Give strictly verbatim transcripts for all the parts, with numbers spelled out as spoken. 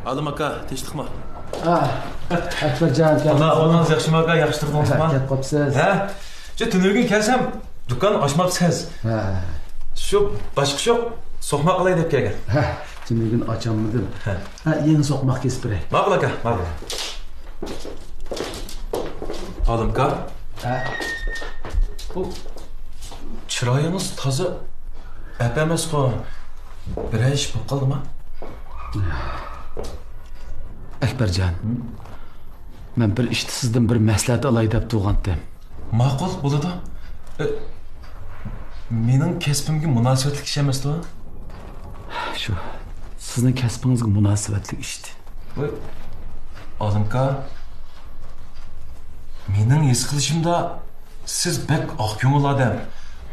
ئالىم ئاكا، تىنچلىقمۇ؟ ئا، ئەكبەرجان، كەل. ئانا، ئاھۋالىڭىز ياخشىمۇ ئاكا؟ ياخشى تۇردىڭىزمۇ؟ كەپ قاپسىز. ھە؟ شۇ تۈنۈگۈن كەلسەم، دۇكان ئاچماپسىز. ھە. شۇ باشقا شۇ سوقماق ئالاي دەپ كەلگەن. ھە، تۈنۈگۈن ئاچالمىدىم. ھە. ھە، يېڭى سوقماق كېسىپ بېرەي. ماقۇل ئاكا، ماقۇل. ئالىم ئاكا. ھە؟ بۇ چىرايىڭىز تازا ئەپ ئەمەسقۇ. بىرەر ئىش بولۇپ قالدىما؟ ئەكبەرجان، ھە؟ مەن بىر ئىشتا سىزدىن بىر مەسلىھەت ئالاي دەپ تۇرغانتىم. ماقۇل، بولىدۇ. ئە، مېنىڭ كەسپىمگە مۇناسىۋەتلىك ئىش ئەمەستۇ؟ شۇ، سىزنىڭ كەسپىڭىزگە مۇناسىۋەتلىك ئىشتى. ۋاي، ئالىمكا، مېنىڭ ھېس قىلىشىمدا سىز بەك ئاق كۆڭۈل ئادەم.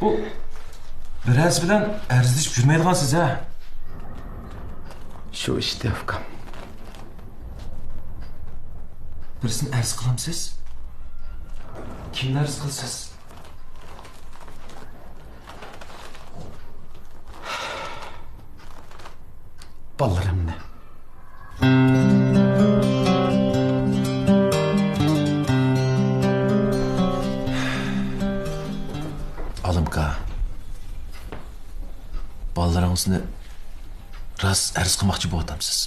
بۇ بىرەرسى بىلەن ئەرزلىشىپ يۈرمەيدىغانسىز ھە؟ شۇ ئىشتى، ئۇكام. بىرسىنى ئەرز قىلامسىز؟ كىمنى ئەرز قىلىسىز؟ بالىلىرىمنى. ئالىمكا، بالىلىرىڭىزنى راست ئەرز قىلماقچى بولۇۋاتامسىز؟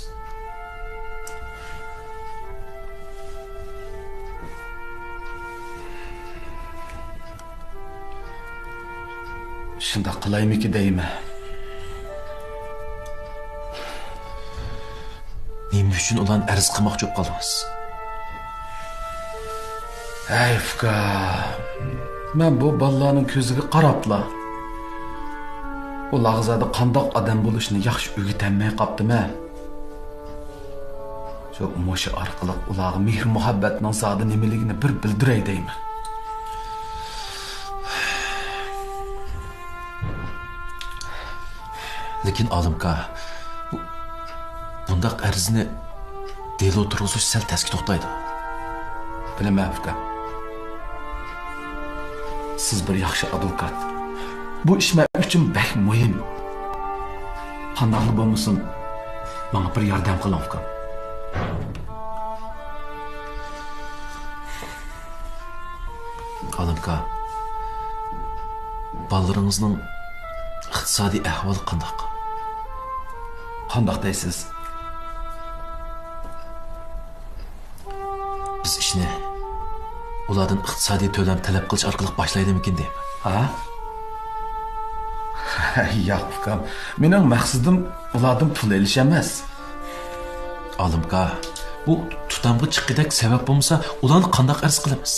شۇنداق قىلايمىكى دەيمەن. نېمە ئۈچۈن ئۇلارنى ئەرز قىلماقچى بولۇپ قالدىڭىز؟ ھەي، ئۇكا، مەن بۇ بالىلارنىڭ كۆزىگە قاراپلا، ئۇلارغا زادى قانداق ئادەم بولۇشنى ياخشى ئۆگىتەلمەي قاپتىمەن. شۇ مۇشۇ ئارقىلىق ئۇلارغا مېھىر-مۇھەببەتنىڭ زادى نېمىلىكىنى بىر بىلدۈرەي دەيمەن. لېكىن، ئالىمكا، بۇ، بۇنداق ئەرزنى دېلو تۇرغۇزۇش سەل تەسكە توختايدۇ. بىلىمەن، ئۇكام. سىز بىر ياخشى ئادۋوكات. بۇ ئىش مەن ئۈچۈن بەك مۇھىم. قانداقلا بولمىسۇن، ماڭا بىر ياردەم قىلىڭ، ئۇكام. ئالىمكا، بالىلىرىڭىزنىڭ ئىقتىسادىي ئەھۋالى قانداق؟ قانداق دەيسىز؟ بىز ئىشنى ئۇلاردىن ئىقتىسادىي تۆلەم تەلەپ قىلىش ئارقىلىق باشلايلىمىكىن دەيمەن. ھە؟ ياق، ئۇكام. مېنىڭ مەقسىتىم ئۇلاردىن پۇل ئېلىش ئەمەس. ئالىمكا، بۇ تۇتامغا چىققىدەك سەۋەب بولمىسا، ئۇلارنى قانداق ئەرز قىلىمىز؟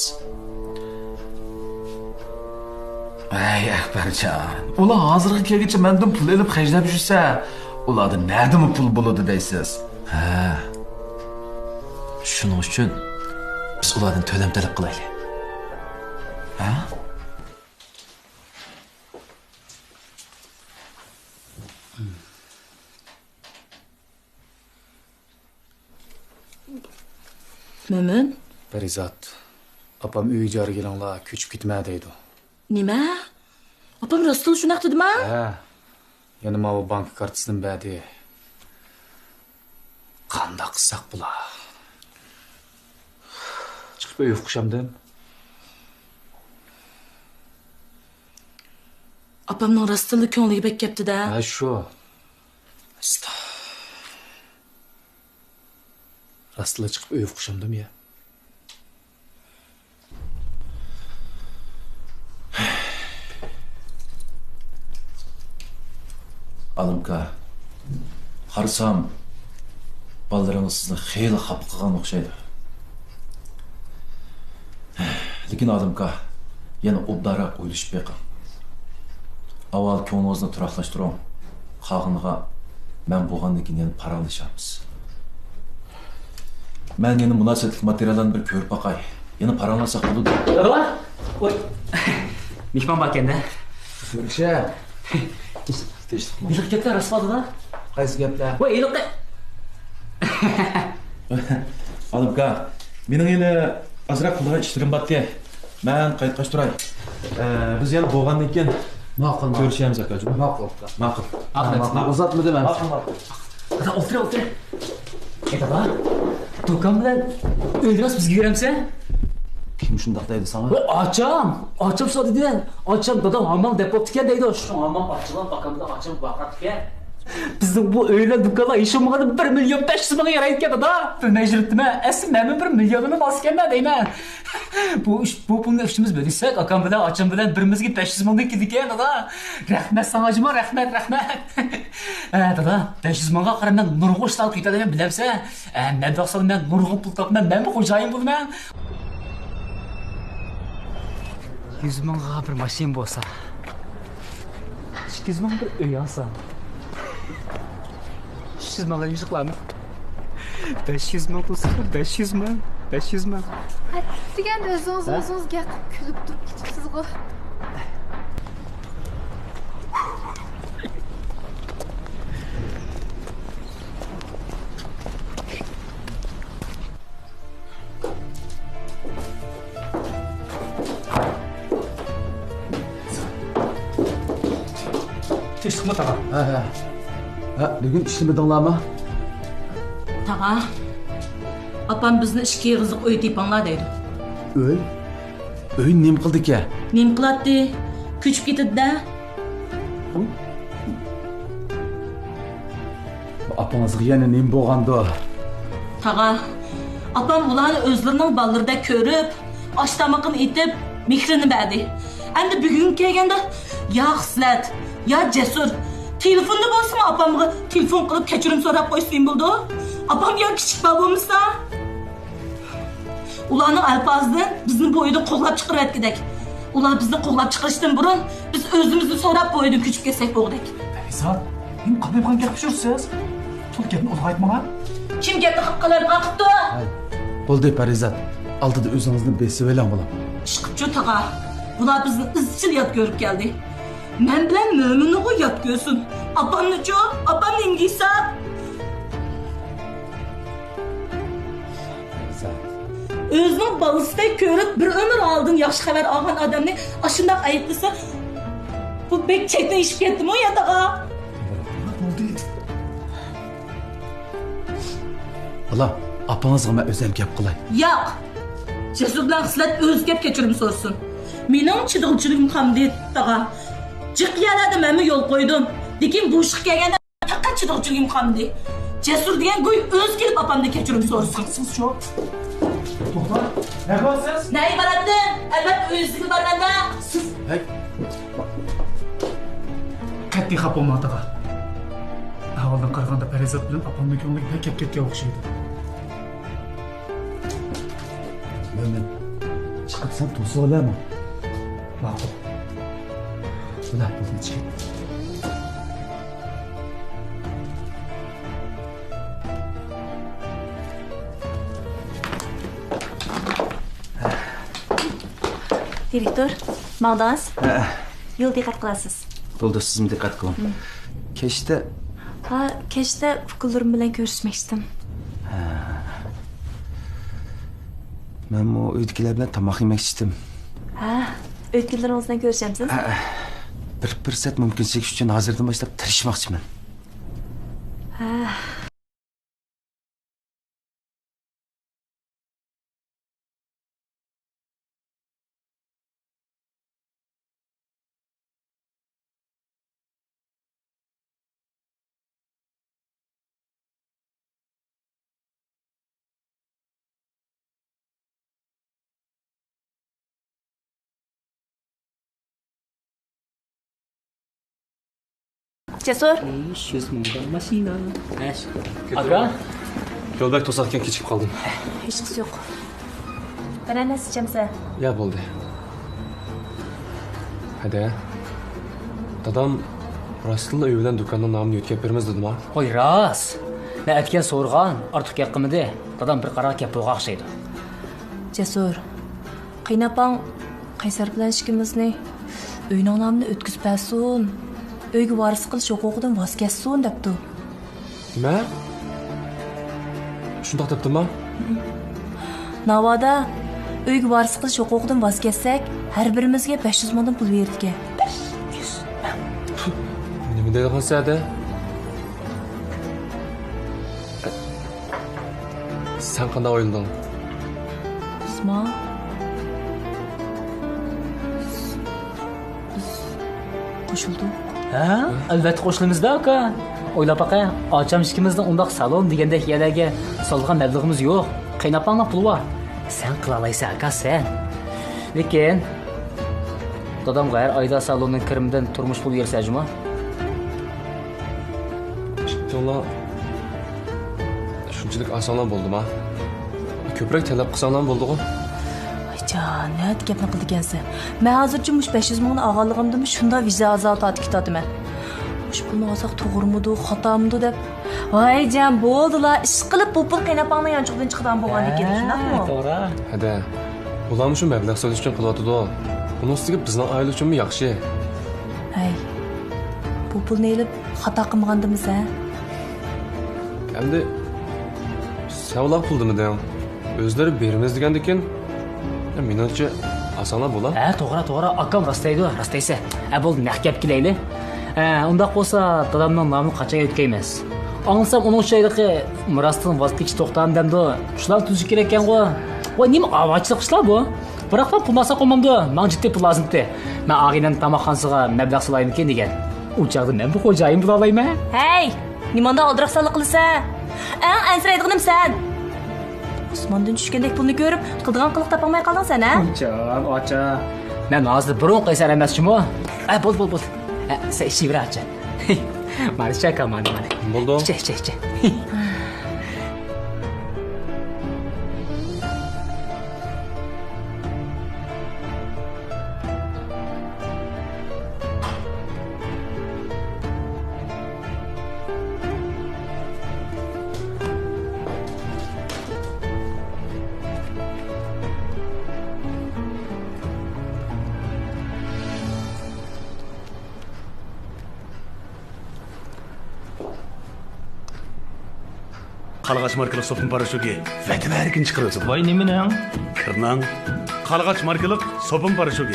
ھەي، ئەكبەرجان، ئۇلار ھازىرغا كەلگۈچە مەندىن پۇل ئېلىپ خەجلەپ يۈرسە، ئۇلاردىن نەدىمۇ پۇل بولىدۇ دەيسىز؟ ھە. شۇنىڭ ئۈچۈن بىز ئۇلاردىن تۆلەم تەلەپ قىلايلى. ھە؟ مۆمىن؟ پەرىزات، ئاپام ئۆي ئىجارىگە ئېلىڭلار، كۆچۈپ كېتىمەن دەيدۇ. نېمە؟ ئاپام راستلا شۇنداق دېدىما؟ ھە. يەنە ماۋۇ بانكا كارتىسىنى بەردى. قانداق قىلساق بولا؟ چىقىپ ئۆيگە ئۇقۇشامدىم؟ ئاپامنىڭ راستلا كۆڭلىگە بەك كەپتۇ-دە. ھە، شۇ. ئاستا. راستلا چىقىپ ئۆيگە ئۇقۇشامدىم يا؟ ئالىمكا، قارىسام، بالىلىرىڭىز سىزنى خېلى خاپا قىلغان ئوخشايدۇ. لېكىن، ئالىمكا، يەنە ئوبدانراق ئويلىشىپ بېقىڭ. ئاۋۋال كۆڭلىڭىزنى تۇراقلاشتۇرۇڭ. قالغىنىغا مەن بولغاندىن كېيىن يەنە پاراڭلىشارمىز. مەن يەنە مۇناسىۋەتلىك ماتېرىياللارنى بىر كۆرۈپ باقاي. يەنە پاراڭلاشساق بولىدۇ. دادا! ۋاي! مېھمان باركەن-دە. كۆرۈشە. تىنچلىقمۇ؟ ھېلىقى گەپلەر راست دادا؟ قايسى گەپلەر؟ ۋاي، ھېلىقى. ئالىمكا، مېنىڭ يەنە ئازراق قىلىدىغان ئىشلىرىم بارتى. مەن قايتقاچ تۇراي. ئە، بىز يەنە بولغاندىن كېيىن ماقۇل، ماقۇل. كۆرۈشەرمىز، ئاكاجان. ماقۇل. ماقۇل. ئاخىرەتسىز. ماقۇل. ئۇزاتمىدىم ئەمسە. ماقۇل، ماقۇل. دادا، ئولتۇر، ئولتۇر. ئەي دادا، دۇكان بىلەن ئۆينى راست بىزگە بېرەمسەن؟ كىم شۇنداق دەيدۇ ساڭا؟ ۋاي ئاچام، ئاچام شۇنداق دېدى. ئاچام دادام ھامان دەپ بوپتىكەن دەيدۇ. شۇڭا ھامان ئاچىلىپ ئاكام بىلەن ئاچام ۋارقىراپتىكەن. بىزنىڭ بۇ ئۆيلەر دۇكانلار ھېچ بولمىغاندا بىر مىليون بەش يۈز مىڭغا يارايدىكەن دادا. بىلمەي يۈرۈپتىمەن. ئەسلى مەنمۇ بىر مىليونېرنىڭ بالىسىكەنمەن دەيمەن. بۇ ئىش، بۇ پۇلنى ئۈچىمىز بۆلۈشسەك، ئاكام بىلەن ئاچام بىلەن بىرىمىزگە بەش يۈز مىڭدىن كېلىدىكەن دادا. رەھمەت ساڭا جۇمۇ، رەھمەت، رەھمەت. ھە دادا، بەش يۈز مىڭغا قاراپ مەن نۇرغۇن ئىشلارغا قېتىلىمەن بىلەمسەن. ھە، مەبلەغ سالىمەن، نۇرغۇن پۇل تاپىمەن، مەنمۇ خوجايىن بولىمەن. يۈز مىڭغا بىر ماشىنا بولسا، ئىككى يۈز مىڭ بىر ئۆي ئالسام، ئۈچ يۈز مىڭ يۈزۈكلەرنى. بەش يۈز مىڭ تۇرسا، بەش يۈز مىڭ، بەش يۈز مىڭ. ئەتىگەندە ئۆزىڭىز ھە؟ ئۆزىڭىزگە كۈلۈپ تۇرۇپ كېتىپسىزغۇ. تىنچلىقمۇ تاغا؟ ھە، ھە. ھە، بۈگۈن ئىشلىمىدىڭلارمۇ؟ تاغا، ئاپام بىزنى ئىككى ئېغىزلىق ئۆي تېپىڭلار دەيدۇ. ئۆي؟ ئۆينى نېمە قىلدىكەن؟ نېمە قىلاتتى؟ كۆچۈپ كېتىدۇ-دە. ئاپىڭىزغا يەنە نېمە بولغاندۇ؟ تاغا، ئاپام ئۇلارنى ئۆزلىرىنىڭ بالىلىرىدەك كۆرۈپ، ئاش تامىقىنى ئېتىپ، مېھرىنى بەردى. ئەمدى بۈگۈنگە كەلگەندە، يا خىسلەت، يا جەسۇر. تېلېفوندا بولسىمۇ ئاپامغا تېلېفون قىلىپ كەچۈرۈم سوراپ قويسا نېمە بولىدۇ؟ ئاپام يا كىچىك بالا بولمىسا؟ ئۇلارنىڭ ئەلپازىدىن بىزنى بۇ ئۆيدىن قوغلاپ چىقىرىۋەتكۈدەك. ئۇلار بىزنى قوغلاپ چىقىرىشتىن بۇرۇن بىز ئۆزىمىزنى سوراپ بۇ ئۆيدىن كۆچۈپ كەتسەك بولغۇدەك. پەرىزات، نېمە قالايمىقان گەپ قىلىپ يۈرسىز؟ تولا گەپنى ئۇلغايتماڭ. كىم گەپنى قىلىپ قالايمىقان قىپتۇ؟ ھەي، بولدى پەرىزات، ئالدىدا ئۆزىڭىزنى بېسىۋېلىڭ بالام. ئىشقىپچۇ تاغا، بۇلار بىزنى ئىزچىل يات كۆرۈپ كەلدى. مەن بىلەن مۆمىننىغۇ يات كۆرسۇن. ئاپامنىچۇ؟ ئاپام نېمىگە ھېساب؟ ئۆزىنىڭ بالىسىدەك كۆرۈپ، بىر ئۆمۈر ھالىدىن ياخشى خەۋەر ئالغان ئادەمنى ئاشۇنداق ئەيىبلىسە، بۇ بەك چەكتىن ئېشىپ كەتتىمۇ يا تاغا؟ بالام، ئاپىڭىزغا مەن ئۆزۈم گەپ قىلاي. ياق! جەسۇر بىلەن خىسلەت ئۆزى كەپ كەچۈرۈم سورىسۇن. مېنىڭ چىدىغۇچىلىكىم قالمىدى تاغا. جىق يەرلەردە مەنمۇ يول قويدۇم. لېكىن بۇ ئىشقا كەلگەندە، پەقەت چىدىغۇچىلىكىم قالمىدى. جەسۇر دېگەن گۇي ئۆزى كېلىپ ئاپامدىن كەچۈرۈم سورىسۇن. سىزچۇ؟ توختا، نەگە بارىسىز؟ نەگە باراتتىم؟ ئەلۋەتتە ئۆي ئىزىگە بارىمەن-دە. سىز، ھەي. قەتئىي خاپا بولماڭ تاغا. ئەھۋالدىن قارىغاندا پەرىزات بىلەن ئاپامنىڭ كۆڭلى بەك گەپ كەتكەن ئوخشايدۇ. مۆمىن، چىقىپ سەن توسۇۋالامۇ؟ ماقۇل. بۇلار بىزنى چىقىپ. دىرېكتور، ماڭدىڭىز؟ ھە. يول دىققەت قىلارسىز. بولدى، سىزمۇ دىققەت قىلىڭ. مم. كەچتە. ھا، كەچتە ئۇكىلىرىم بىلەن كۆرۈشمەكچىدىم. ھە. مەنمۇ ئۆيدىكىلەر بىلەن تاماق يېمەكچىدىم. ھە، ئۆيدىكىلىرىڭىز بىلەن كۆرۈشەمسىز؟ ھە. بىر پۇرسەت مۇمكىنچىلىك ئۈچۈن ھازىردىن باشلاپ تىرىشماقچىمەن. ھە. جەسۇر. ئۈچ يۈز مىڭغا ماشىنا. ئاكا. يول بەك توساتكەن، كېچىكىپ قالدىم. ھېچقىسى يوق. بىرەر نەرسە ئىچەمسەن؟ يا، بولدى. ھەدە. دادام راستتىنلا ئۆي بىلەن دۇكاننىڭ نامىنى يۆتكەپ بېرىمىز دېدىما؟ ھوي، راست. مەن ئەتىگەن سورىغان، ئارتۇق گەپ قىلمىدى. دادام بىر قارارغا كەپ بولغان ئوخشايدۇ. جەسۇر، قېيىنئاپاڭ قەيسەر بىلەن ئىككىمىزنى ئۆينىڭ نامىنى ئۆتكۈزۈپ بەرسۇن، ئۆيگە ۋارىسلىق قىلىش ھوقۇقىدىن ۋاز كەچسۇن دەپتۇ. نېمە؟ شۇنداق دەپتىما؟ ناۋادا ئۆيگە ۋارىسلىق قىلىش ھوقۇقىدىن ۋاز كەچسەك، ھەر بىرىمىزگە بەش يۈز مىڭدىن پۇل بېرىدىكەن. بەش يۈز مىڭ؟ نېمە دەيدىغان سەدە؟ سەن قانداق ئويلىدىڭ؟ بىزما؟ بىز، بىز قوشۇلدۇق. ھە؟ ئەلۋەتتە قوشۇلىمىز-دە، ئاكا. ئويلاپ باقە، ئاچام ئىككىمىزنىڭ ئۇنداق سالون دېگەندەك يەرلەرگە سالىدىغان مەبلىغىمىز يوق. قېيىنئاپاڭنىڭ پۇلى بار. سەن قىلالايسەن، ئاكا، سەن. لېكىن دادامغا ھەر ئايدا سالوننىڭ كىرىمىدىن تۇرمۇش پۇلى بېرىسەن جۇمۇ. ئىككىڭلار شۇنچىلىك ئالساڭلار بولدىما؟ كۆپرەك تەلەپ قىلساڭلارمۇ بولدىغۇ. ۋايجان، نەدە گەپنى قىلىدىكەنسەن؟ مەن ھازىرچە مۇشۇ بەش يۈز مىڭنى ئالغانلىقىمدىن شۇنداق ۋىجدان ئازابى تارتىپ كېتىۋاتىمەن. مۇشۇ پۇلنى ئالساق توغرىمىدۇ، خاتامىدۇ دەپ. ۋايجان، بولدىلا، ئىشقىلىپ بۇ پۇل قېيىنئاپاڭنىڭ يانچۇقىدىن چىقىدىغان بولغاندىكىن، ھە، شۇنداقمۇ؟ توغرا. ھەدە، ئۇلارمۇ شۇ مەبلەغ سېلىش ئۈچۈن قىلىۋاتىدۇ. ئۇنىڭ ئۈستىگە بىزنىڭ ئائىلە ئۈچۈنمۇ ياخشى. ھەي، بۇ پۇلنى ئېلىپ خاتا قىلمىغاندىمىز، ھە؟ ئەمدى سەن ئۇلارغا پۇل دېمىدىڭ. ئۆزلىرى بېرىمىز دېگەندىكىن، مېنىڭچە، ئالساڭلار بولا. ھە، توغرا، توغرا. ئاكام راستلايدۇ، راستلايسەن. ھە، بولدى، نەق گەپكە كېلەيلى. ھە، ئۇنداق بولسا، دادامنىڭ نامىنى قاچان يۆتكەيمىز؟ ئاڭلىسام، ئۇنىڭ شۇ يەردىكى مىراستىن ۋاز كېچىش توختام دەمدۇ. شۇلار تۈزۈش كېرەك ئىكەنغۇ. ۋاي، نېمە ئاۋارىچىلىق ئىشلار بۇ؟ بىراقلا پۇل ئالساق بولمامدۇ؟ ماڭا جىددىي پۇل لازىمتى. مەن ئاغىنەمنىڭ تاماقخانىسىغا مەبلەغ سالايمىكىن دېگەن. ئۇ چاغدا مەن بۇ خوجايىن بولالايمەن. ھەي! نېمانداق ئالدىراقسانلىق قىلىسەن؟ ئەڭ ئەنسىرەيدىغىنىم سەن. ئاسماندىن چۈشكەندەك پۇلنى كۆرۈپ، قىلىدىغان قىلىق تاپالماي قالدىڭ سەن، ھە؟ ئاچا، ئاچا. مەن ھازىر بۇرۇنقى ئەنسىرەمەس جۇمۇ. ئە، بولدى، بولدى، بولدى. ئە، سەن ئىچىۋېرە، ئاچا. مانا، ئىچە، ئاكا، مانا، مانا. بولدى. ئىچە، ئىچە، ئىچە. قارلىغاچ ماركىلىق سوپۇن پاراشوكى ۋەتىۋەرگىن چىقىرىۋېتىدۇ. ۋاي نېمىنىڭ؟ كىرنىڭ. قارلىغاچ ماركىلىق سوپۇن پاراشوكى.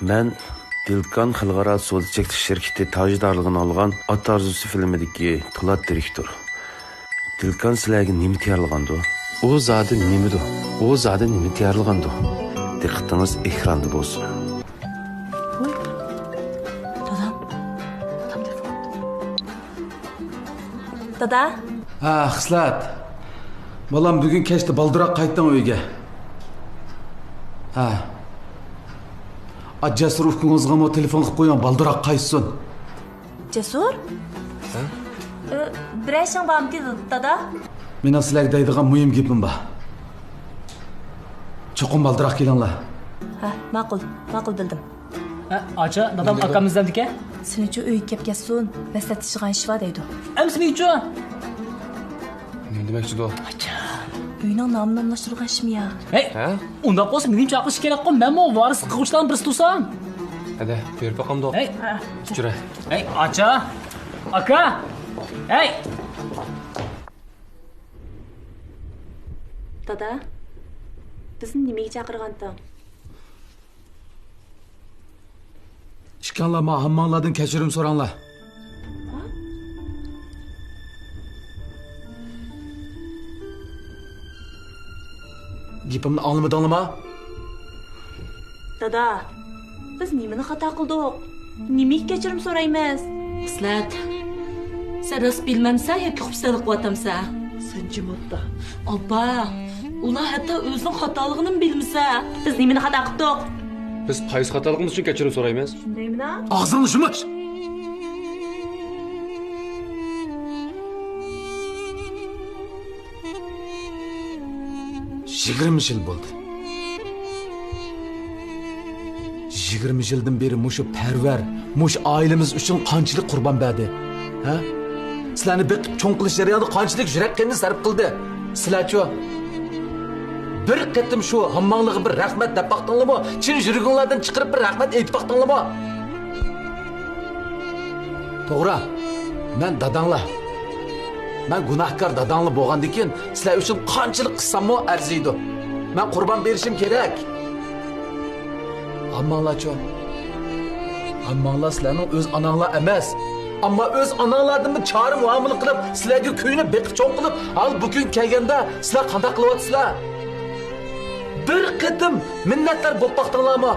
مەن دىلكان خەلقئارا سودا چەكلىك شىركىتى تاجدارلىقىنى ئالغان ئات ئارزۇسى فىلىمىدىكى پولات دىرېكتور. دىلكان سىلەرگە نېمە تەييارلىغاندۇ؟ ئۇ زادى نېمىدۇ؟ ئۇ زادى نېمە تەييارلىغاندۇ؟ دىققىتىڭىز ئېكراندا بولسۇن. ۋوي، دادام، دادام تېلېفون. دادا. ھە، خىسلەت. بالام، بۈگۈن كەچتە بالدۇراق قايتتىڭ ئۆيگە. ھە. ئا، جەسۇر ئۇكىڭىزغىمۇ تېلېفون قىلىپ قويۇڭ، بالدۇراق قايتسۇن. جەسۇر؟ ھە؟ ئۆ، بىرەر ئىشىڭ بارمىكىن، دادا؟ مېنىڭ سىلەرگە دەيدىغان مۇھىم گېپىم بار. چوقۇم بالدۇراق كېلىڭلار. ھە، ماقۇل، ماقۇل، بىلدىم. ھە، ئاچا، دادام ئاكام ئىزدەمدىكەن. سېنىچۇ ئۆيگە كەپ كەتسۇن، مەسلىھەتلىشىدىغان ئىش بار دەيدۇ. ئەمىسە مېنىڭچۇ؟ نېمە دېمەكچىدۇ؟ ئاچا، ئۆينىڭ نامىنى ناملاشتۇرغان ئىشمۇ يا؟ ھەي، ھە؟ ئۇنداق بولسا مېنىمۇ چاقىرىش كېرەكقۇ، مەنمۇ ۋارىسلىق قىلغۇچىلارنىڭ بىرسى تۇرسام. ھەدە، بېرىپ باقامدۇ؟ ھەي. ئۇچۇرە. ھەي، ئاچا. ئاكا. ھەي. دادا، بىزنى نېمىگە چاقىرغانتىڭ؟ ئىككىڭلار ما ھامماڭلاردىن كەچۈرۈم سوراڭلار. ھە؟ گېپىمنى ئاڭلىمىدىڭلارما؟ دادا، بىز نېمىنى خاتا قىلدۇق؟ نېمىگە كەچۈرۈم سورايمىز؟ خىسلەت، سەن راست بىلمەمسەن ياكى خۇپسەنلىك قىلىۋاتامسەن؟ سەن جىم ئولتۇر. ئابا، ئۇلار ھەتتا ئۆزىنىڭ خاتالىقىنىمۇ بىلمىسە. بىز نېمىنى خاتا قىپتۇق؟ بىز قايسى خاتالىقىمىز ئۈچۈن كەچۈرۈم سورايمىز؟ شۇندايمىنا؟ ئاغزىڭنى يۇمۇش! يىگىرمە يىل بولدى. يىگىرمە يىلدىن بېرى مۇشۇ پەرۋەر، مۇشۇ ئائىلىمىز ئۈچۈن قانچىلىك قۇربان بەردى؟ ھە؟ سىلەرنى بېقىپ چوڭ قىلىش جەريانىدا قانچىلىك يۈرەك قېنىنى سەرپ قىلدى؟ سىلەرچۇ؟ بىر قېتىم شۇ ھامماڭلارغا بىر رەھمەت دەپ باقتىڭلارمۇ؟ چىن يۈرىكىڭلاردىن چىقىرىپ بىر رەھمەت ئېيتىپ باقتىڭلارمۇ؟ توغرا، مەن داداڭلار. مەن گۇناھكار داداڭلار بولغاندىكىن، سىلەر ئۈچۈن قانچىلىك قىلساممۇ ئەرزىيدۇ. مەن قۇربان بېرىشىم كېرەك. ئامماڭلارچۇ؟ ئامماڭلار سىلەرنىڭ ئۆز ئاناڭلار ئەمەس. ئەمما ئۆز ئاناڭلاردىنمۇ چارە مۇئامىلە قىلىپ، سىلەرگە كۆيۈنۈپ، بېقىپ چوڭ قىلىپ، ھال بۇ كۈنگە كەلگەندە سىلەر قانداق قىلىۋاتىسىلەر؟ بىر قېتىم مىننەتدار بولۇپ باقتىڭلارمۇ؟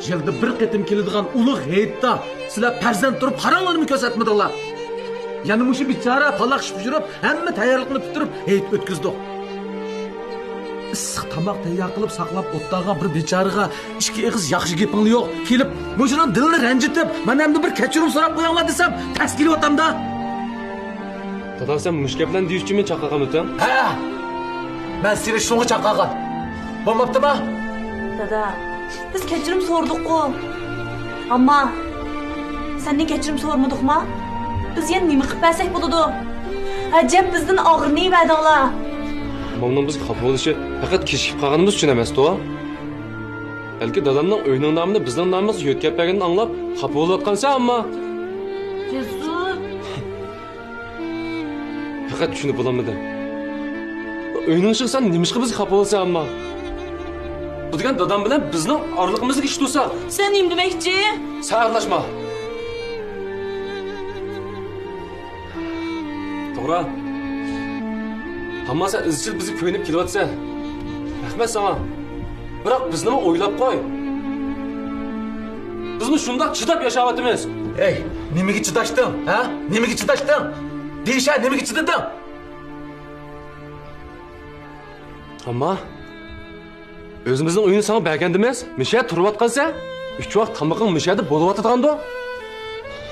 يىلدا بىر قېتىم كېلىدىغان ئۇلۇغ ھېيتتا سىلەر پەرزەنت تۇرۇپ قاراڭلارنىمۇ كۆرسەتمىدىڭلار. يەنە مۇشۇ بىچارە پالاق ئىش پىشۇرۇپ، ھەممە تەييارلىقنى پۈتتۈرۈپ ھېيت ئۆتكۈزدۇق. ئىسسىق تاماق تەييار قىلىپ ساقلاپ ئولتۇرغان بىر بىچارىغا ئىككى ئېغىز ياخشى گېپىڭلار يوق. كېلىپ، مۇشۇنىڭ دىلىنى رەنجىتىپ، مانا ئەمدى بىر كەچۈرۈم سوراپ قويۇڭلار دېسەم، تەس كېلىۋاتامدا. دادا، سەن مۇشۇ گەپلەرنى دېيىش ئۈچۈن مېنى چاقىرغانمىدىڭ؟ ھە! مەن سېنى شۇڭا چاقىرغان. بولماپتىما؟ دادا، بىز كەچۈرۈم سورىدۇققۇ. ئەمما سەندىن كەچۈرۈم سورىمىدۇقما؟ بىز يەنە نېمە قىلىپ بەرسەك بولىدۇ؟ ئەجەب بىزدىن ئاغرىنىۋەردىڭلار. ئاممامنىڭ بىزگە خاپا بولۇشى پەقەت كېچىكىپ قالغىنىمىز ئۈچۈن ئەمەستۇ؟ بەلكى دادامنىڭ ئۆينىڭ نامىنى بىزنىڭ نامىمىزغا يۆتكەپ بەرگىنىنى ئاڭلاپ خاپا بولۇۋاتقانسەن ئامما. جېسۇر. پەقەت چۈشىنىپ بولالمىدىم. ئۆينىڭ ئىشىغا سەن نېمىشقا بىزگە خاپا بولىسەن ئەمما؟ بۇ دېگەن دادام بىلەن بىزنىڭ ئارىلىقىمىزدىكى ئىش تۇرسا. سەن نېمە دېمەكچى؟ سەن ئارىلاشما. توغرا. ئەمما سەن ئىزچىل بىزگە كۆيۈنۈپ كېلىۋاتىسەن. رەھمەت ساڭا. بىراق بىزنىمۇ ئويلاپ قوي. بىزمۇ شۇنداق چىداپ ياشاۋاتىمىز. ھەي، نېمىگە چىداشتىڭ، ھە؟ نېمىگە چىداشتىڭ؟ دېيىشە، نېمىگە چىدىدىڭ؟ ئەمما ئۆزىمىزنىڭ ئۆيىنى ساڭا بەرگەندىمىز، مىشە تۇرۇۋاتقانسەن. ئۈچ ۋاق تامىقىڭ مىشەدە بولۇۋاتىدىغاندۇ.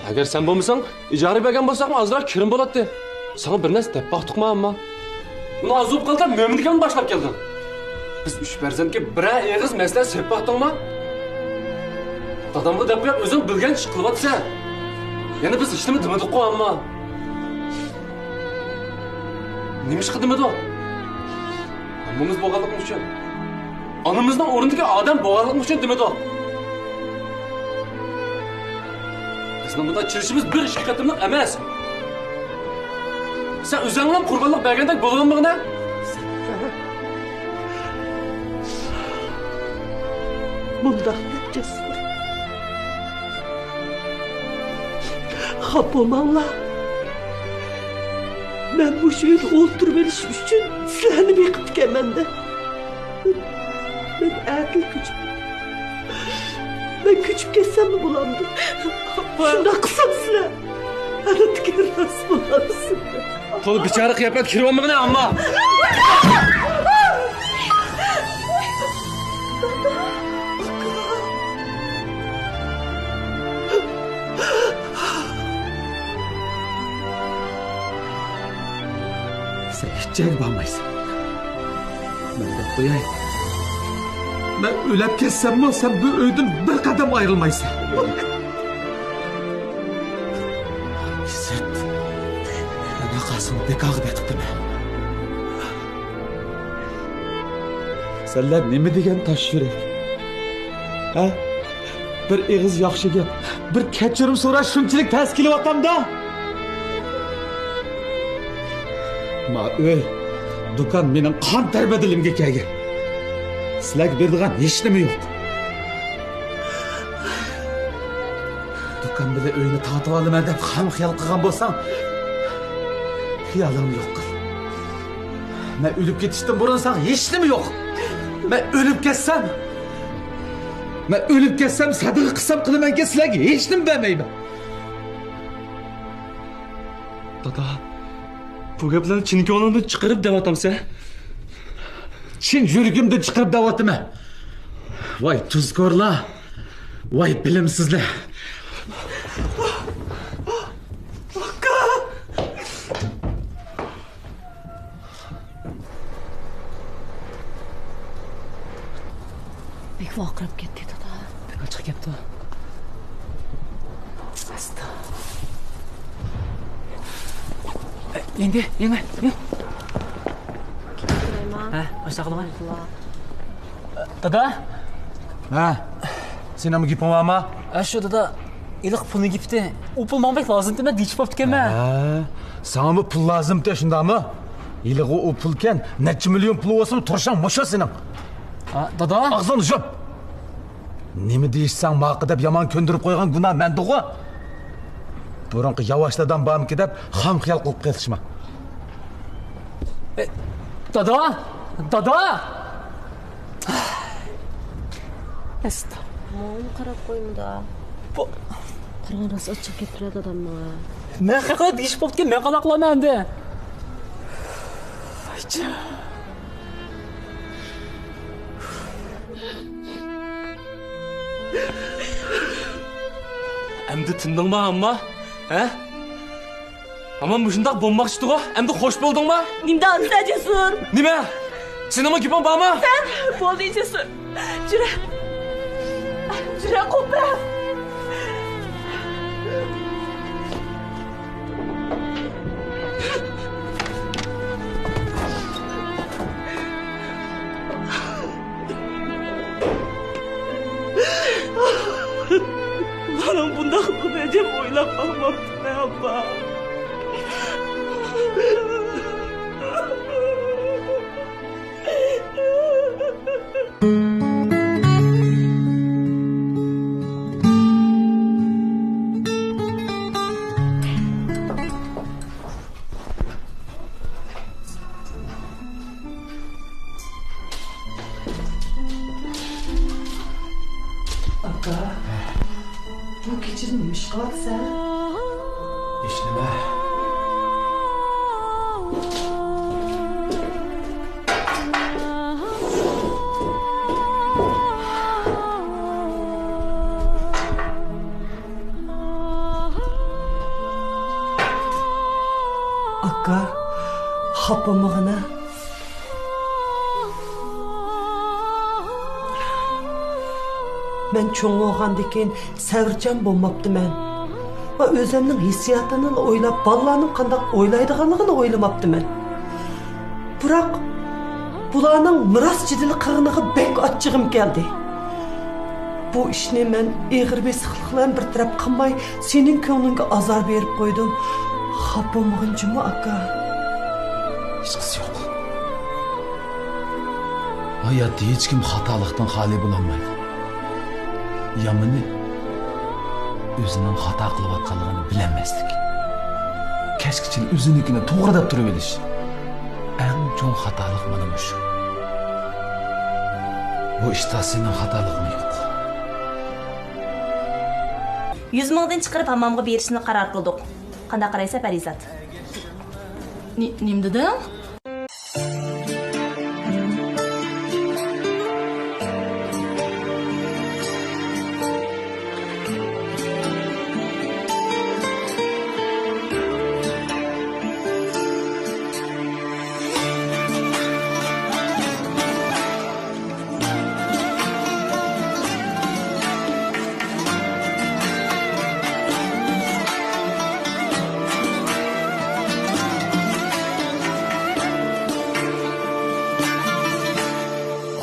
ئەگەر سەن بولمىساڭ، ئىجارە بەرگەن بولساقمۇ ئازراق كىرىم بولاتتى. ساڭا بىر نەرسە دەپ باقتۇقما ئەمما؟ ئۇنى ئازۇپ قىلدا مۆمىنگەمنى باشلاپ كەلدىڭ. بىز ئۈچ پەرزەنتكە بىرەر ئېغىز مەسلىھەت سېلىپ باقتىڭما؟ دادامغا دەپ قويۇپ ئۆزۈڭ بىلگەنچە ئىش قىلىۋاتىسەن. يەنە بىز ھېچنېمە دېمىدۇققۇ ئەمما؟ نېمىشقا دېمىدۇق؟ ئانىمىز بولغانلىقىمىز ئۈچۈن. ئانىمىزنىڭ ئورنىدىكى ئادەم بولغانلىقىمىز ئۈچۈن دېمىدۇق. بىزنىڭ بۇنداق چېلىشىمىز بىر ئىككى قېتىملىق ئەمەس. سەن ئۆزۈڭلارمۇ قۇربانلىق بەرگەندەك بولۇۋالمىغىنە. مۇنداق دەپ جەسۇر. خاپا بولماڭلار. مەن مۇشۇ ئۆيدە ئولتۇرۇۋېلىش ئۈچۈن سىلەرنى بېقىپتىكەنمەن-دە. مەن ئەتىلا كۆچۈپ، مەن كۆچۈپ كەتسەممۇ بولامدۇ؟ شۇنداق قىلسام سىلەر ھاياتتىكى راست بولامسىلەر؟ تولا بىچارە قىياپەتتە كىرىۋالمىغىنە ئەمما. سەن ھېچ يەرگە بارمايسەن. مەن دەپ قوياي. مەن ئۆلۈپ كەتسەممۇ، سەن بۇ ئۆيدىن بىر قەدەم ئايرىلمايسەن. سىرت. مەن قاسىمنى بىكارغا بېقىپتىمەن. سەنلەر نېمە دېگەن تاش يۈرەك؟ ھە؟ بىر ئېغىز ياخشى گەپ، بىر كەچۈرۈم سوراش شۇنچىلىك تەس كېلىۋاتامدا؟ ما ئۆي، دۇكان مېنىڭ قان تەر بەدىلىمگە كەلگەن. سىلەرگە بېرىدىغان ھېچنېمە يوق. دۇكان بىلەن ئۆينى تارتىۋالىمەن دەپ خام خىيال قىلغان بولساڭ، خىيالىڭنى يوق قىل. مەن ئۆلۈپ كېتىشتىن بۇرۇن ساڭا ھېچنېمە يوق. مەن ئۆلۈپ كەتسەم، مەن ئۆلۈپ كەتسەم، سەدىقە قىلسام قىلىمەنكى، سىلەرگە ھېچنېمە بەرمەيمەن. دادا، بۇ گەپلەرنى چىن كۆڭلۈڭدىن چىقىرىپ دەۋاتامسەن؟ چىن يۈرىكىمدىن چىقىرىپ دەۋاتىمەن. ۋاي تۇزكورلار، ۋاي بىلىمسىزلەر. ئاكا! بەك ۋارقىراپ كەتتى، دادا. بەك ئاچچىق كەپتۇ. ئاستا. ئە، يەڭگە، يەڭگە، يەڭگە. ھە، ئاشۇنداق قىلىمەن. دادا. ھە، سېنىڭمۇ گېپىڭ بارمۇ؟ ھە، شۇ دادا. ھېلىقى پۇلنى گېپىتى. ئۇ پۇل ماڭا بەك لازىمتى، مەن دېيىشىپ بوپتىكەنمەن. ھە، ساڭىمۇ پۇل لازىمتى، شۇنداقمۇ؟ ھېلىقى ئۇ پۇلكەن، نەچچە مىليون پۇل بولسىمۇ تۇرۇشۇڭ مۇشۇ سېنىڭ. ھە، دادا. ئاغزىڭنى يۇم. نېمە دېيىشسەڭ ماقۇل دەپ يامان كۆندۈرۈپ قويغان گۇناھ مەندىغۇ. بۇرۇنقى ياۋاش دادام بارمىكى دەپ خام خىيال قىلىپ قېلىشما. ئە، دادا! دادا! ئەستا. ماڭا قاراپ قويمىدا. بۇ قارىغان راست ئاچچىق كەپتۇرە دادام ماڭا. مەن خەقلەر دېيىشىپ بوپتىكەن، مەن قانداق قىلىمەن ئەمدى؟ ئەمدى تىندىڭما، ئامما؟ ھە؟ ئامما مۇشۇنداق بولماقچىدىغۇ؟ ئەمدى خوش بولدۇڭما؟ نېمە دەۋاتىسەن، جەسۇر؟ نېمە؟ سېنىڭمۇ گېپىڭ بارمۇ؟ سەن بولدى، جەسۇر. جۈرە. جۈرە، قوپۇپ. مانا بۇنداق بولىدۇ دەپ ئويلاپ باقماپتىمەن، ئاپا. ئاكا، بۇ كېچىدە نېمە ئىش قىلىۋاتىسەن؟ ھېچنېمە. ئاكا، خاپا بولمىغىنا. مەن چوڭ بولغاندىن كېيىن سەۋرچان بولماپتىمەن ۋە ئۆزۈمنىڭ ھېسسىياتىنىلا ئويلاپ، بالىلارنىڭ قانداق ئويلايدىغانلىقىنى ئويلىماپتىمەن. بىراق، بۇلارنىڭ مىراس جېدىلى قىلغىنىغا بەك ئاچچىقىم كەلدى. بۇ ئىشنى مەن ئېغىر بېسىقلىق بىلەن بىر تەرەپ قىلماي، سېنىڭ كۆڭلۈڭگە ئازار بېرىپ قويدۇم. خاپا بولمىغىن جۇمۇ، ئاكا. ھېچقىسى يوق. ھاياتتا ھېچكىم خاتالىقتىن خالىي بولالمايدۇ. يامىنى، ئۆزىنىڭ خاتا قىلىۋاتقانلىقىنى بىلەلمەسلىك. كەچكىچىلا ئۆزىنىڭكىنى توغرا دەپ تۇرۇۋېلىش. ئەڭ چوڭ خاتالىق مانا مۇشۇ. بۇ ئىشتا سېنىڭ خاتالىقىڭ يوق. يۈز مىڭدىن چىقىرىپ ھاممامغا بېرىشنى قارار قىلدۇق. قانداق قارايسەن، پەرىزات؟ نېمە دېدىڭ؟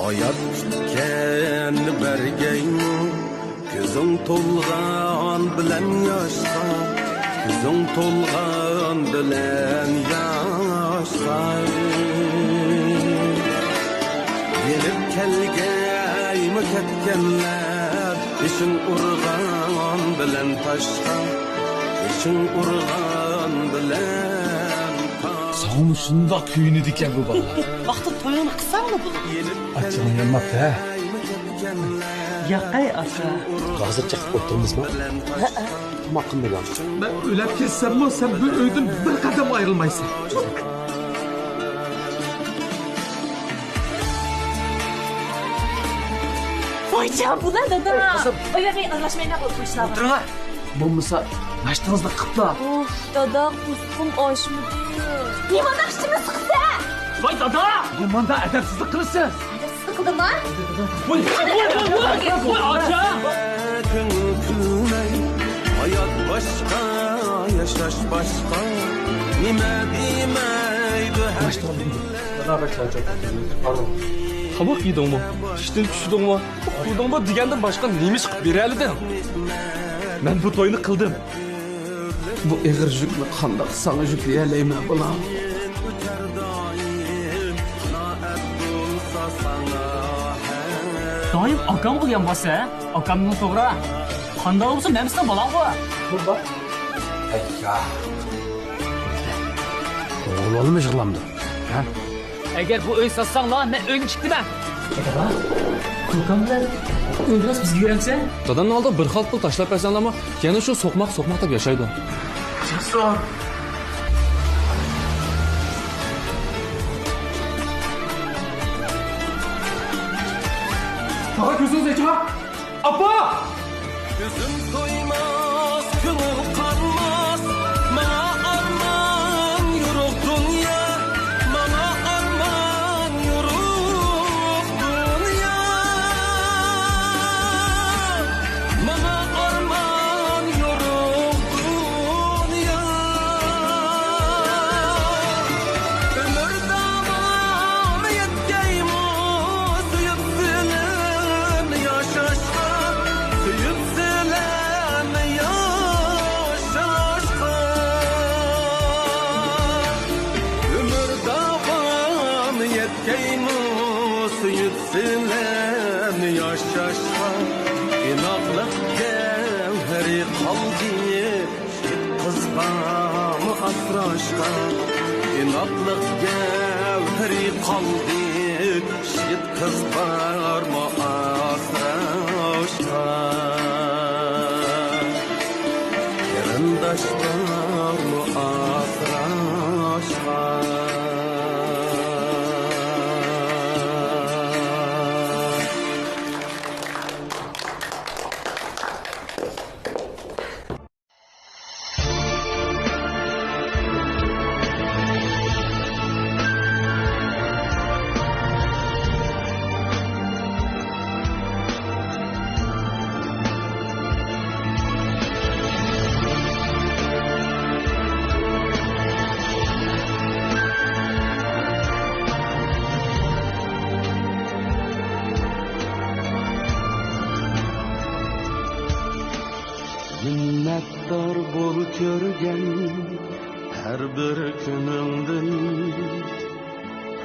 ھايات كۈتكەننى بەرگەيمۇ، كۆزۈڭ تولغان بىلەن ياشقا، كۆزۈڭ تولغان بىلەن ياشقا. يېنىپ كەلگەيمۇ كەتكەنلەر، بېشىڭ ئۇرغان بىلەن تاشقا، بېشىڭ ئۇرغان بىلەن تاشقا. ساڭىمۇ شۇنداق كۆيۈنىدىكەن بۇ بالىلار. ۋاقتىدا تويۇڭنى قىلساڭمۇ بولىدۇ. ئاچچىقىڭ يانماپتۇ ھە؟ ياقەي ئاكا. ھازىر چىقىپ ئولتۇرىمىزمۇ؟ ھەئە. تاماق قىلمىدىڭ. مەن ئۆلۈپ كەتسەممۇ سەن بۇ ئۆيدىن بىر قەدەم ئايرىلمايسەن. ۋايجان، بۇلار دادا. ئەي، قىزىم. ئۆيگە ئارىلاشمايلا بۇ ئىشلارغا. ئولتۇرۇڭ ھە. بولمىسا ناشتىڭىزنى قىپلا. ئۇھ، دادا، قورسىقىم ئاچمىدى. نېمانداق ئىچىمنى سىقىسەن؟ ۋاي دادا! نېمانداق ئەدەپسىزلىك قىلىسىز؟ ئەدەپسىزلىك قىلدىمما؟ ۋاي، ۋاي، ۋاي، ۋاي، ۋاي، ئاچا! كۆڭۈل كۈلمەي، ھايات باشقا، ياشاش باشقا. نېمە دېمەيدۇ ھەر كۈن. دادا بەك چارچاپ قاپتۇ. تاماق يېدىڭمۇ؟ چۈشتىن چۈشتۈڭمۇ؟ ئۇخلىدىڭمۇ دېگەندىن باشقا نېمە ئىش قىلىپ بېرەلىدىڭ؟ مەن بۇ توينى قىلدىم. بۇ ئېغىر يۈكنى قانداق ساڭا يۈكلىيەلەيمەن، بالام؟ دائىم ئاكامغا دېگەن بولسا، ئاكامنىڭ توغرا. قانداق بولسا مەن سېنىڭ بالاڭغۇ. توغرا بولدىمۇ يىغلامدۇ؟ ھە؟ ئەگەر بۇ ئۆي ساتساڭلار، مەن ئۆيدىن چىقتىمەن. دادا، كوكام بىلەن ئۆيدىن بىزگە يۈرەمسەن؟ دادامنىڭ ئالدىغا بىر خال پۇل تاشلاپ بەرسەڭلارمۇ، يەنە شۇ سوقماق، سوقماق دەپ ياشايدۇ. تاغا كۆزىڭىزنى ئېچىڭا! ئاپا! كۆزۈم تويماس، كۆڭۈل قانماس، ماڭا ئارمان يورۇق دۇنيا، ماڭا ئارمان يورۇق دۇنيا، ماڭا ئارمان يورۇق دۇنيا. ئۆمۈر داۋامى يەتكەيمۇ سۆيۈپ سېنى ياشاشقا، سۆيۈپ سېنى ياشاشقا. ئۆمۈر داۋامى يەتكەيمۇ سۆيۈپ سېنى ياشاشقا. ئىناقلىق گەۋھىرى قالدى، يىگىت قىز بارمۇ ئاسراشقا؟ ئىناقلىق گەۋھىرى قالدى، يىگىت قىز بارمۇ ئاسراشقا؟ قېرىنداش بارمۇ ئاسراشقا؟ مىننەتدار بول كۆرگەن ھەر بىر كۈنۈڭدىن،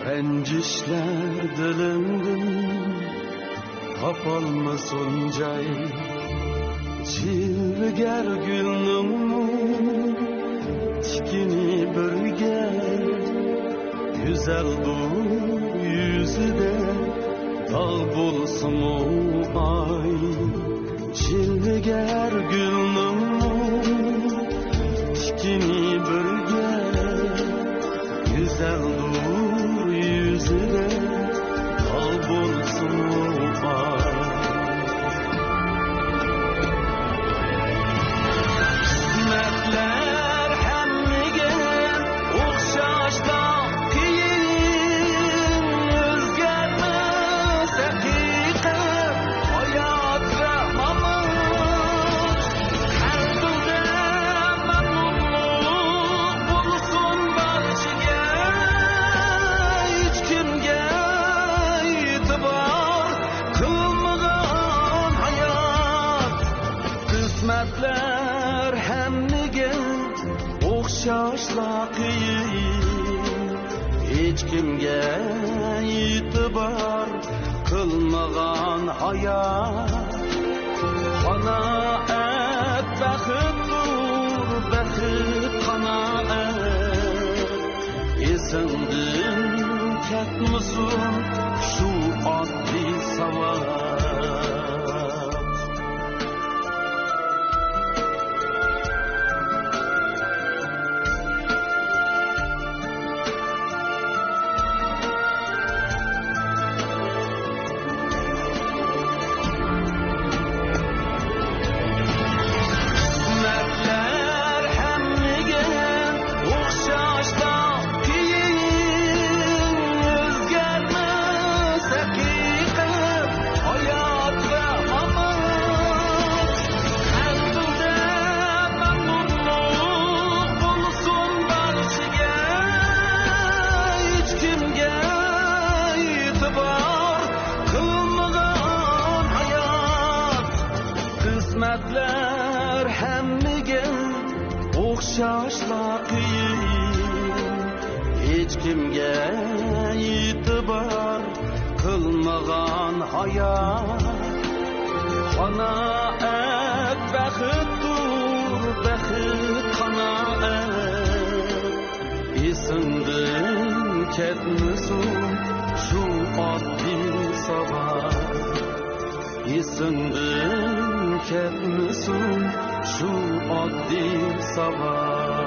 رەنجىشلەر دىلىڭدىن تاپالمىسۇن جاي. جىلۋىگەر گۈلنىڭمۇ تىكىنى بىرگە، گۈزەلدۇر يۈزىدە داغ بولسىمۇ ئاي. جىلۋىگەر گۈلنىڭمۇ تىكىنى بىرگە، گۈزەلدۇر يۈزىدە داغ بولسىمۇ ئاي. قىسمەتلەر ھەممىگە ئوخشاشلا قىيىن، ئۆزگەرمەس ھەقىقەت ھايات ۋە مامات. قەلبىڭدە مەمنۇنلۇق بولسۇن بارچىگە، ھېچكىمگە ئېتىبار قىلمىغان ھايات. قىسمەتلەر ھەممىگە ئوخشاشلا قىيىن، ھېچكىمگە ئېتىبار قىلمىغان ھايات. قانائەت بەختتۇر، بەخت قانائەت. ئېسىڭدىن كەتمىسۇن شۇ ئاددىي ساۋات. قىسمەتلەر ھەممىگە ئوخشاشلا قىيىن، ئۆزگەرمەس ھەقىقەت ھايات ۋە مامات. قەلبىڭدە مەمنۇنلۇق بولسۇن بارچىگە، ھېچكىمگە ئېتىبار قىلمىغان ھايات. قىسمەتلەر ھەممىگە ئوخشاشلا قىيىن، ھېچكىمگە ئېتىبار قىلمىغان ھايات. قانائەت بەختتۇر، بەخت قانائەت. كەتمىسۇن شۇ ئاددىي ساۋاق، ئېسىڭدىن كەتمىسۇن شۇ ئاددىي ساۋاق.